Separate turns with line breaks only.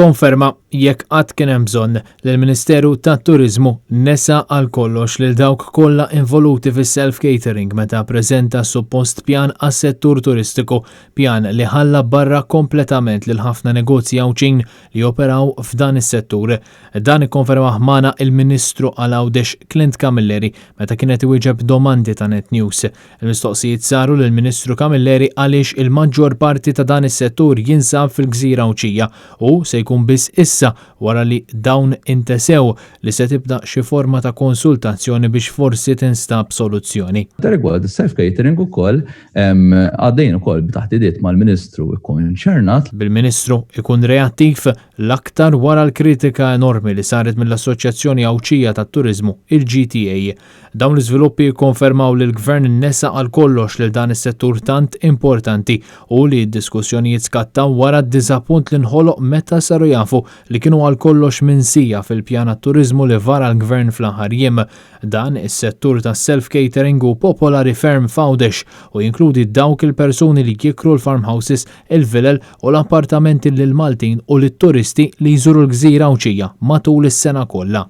Konferma, jekk qatt kien hemm bżonn, li l-Ministeru tat-Turiżmu nesa għal kollox lil dawk kollha involuti fis-self catering meta ppreżenta s-suppost pjan għas-settur turistiku, pjan li ħalla barra kompletament lil ħafna negozji Għawdxin li joperaw f'dan is-settur. Dan ikkonfermah magħna il-Ministru għal Għawdex Clint Camilleri meta kien qed iwieġeb domandi ta' Net News. Il-mistoqsijiet saru lill-Ministru Camilleri għaliex il-maġġor parti ta' dan is-settur jinsab fil-gżira Għawdxija u se jkun biss issa wara li dawn intesew li se tibda xi forma ta' konsultazzjoni biex forsi tinstab soluzzjoni.
Rigward is-self catering ukoll għaddejjin ukoll b'taħdidiet mal-Ministru kkonċernat.
Bil-Ministru jkun reattiv l-aktar wara l-kritika enormi li saret mill-Assoċjazzjoni Għawdxija tat-Turiżmu, il-GTA. Dawn l-iżviluppi jikkonfermaw li l-Gvern nesa għal kollox lil dan is-settur tant importanti u li d-diskussjonijiet skattaw wara d-diżappunt li nħoloq meta saru jafu li kienu għal kollox minsija fil-pjan għat-turiżmu li vara l-Gvern fl-aħħar jiem. Dan is-settur tas-self catering hu popolari ferm f'Għawdex u jinkludi dawk il-persuni li jikru l-farmhouses, il-vilel u l-appartamenti lill-Maltin u lit-turisti li jżuru l-gżira Għawdxija matul is-sena kollha.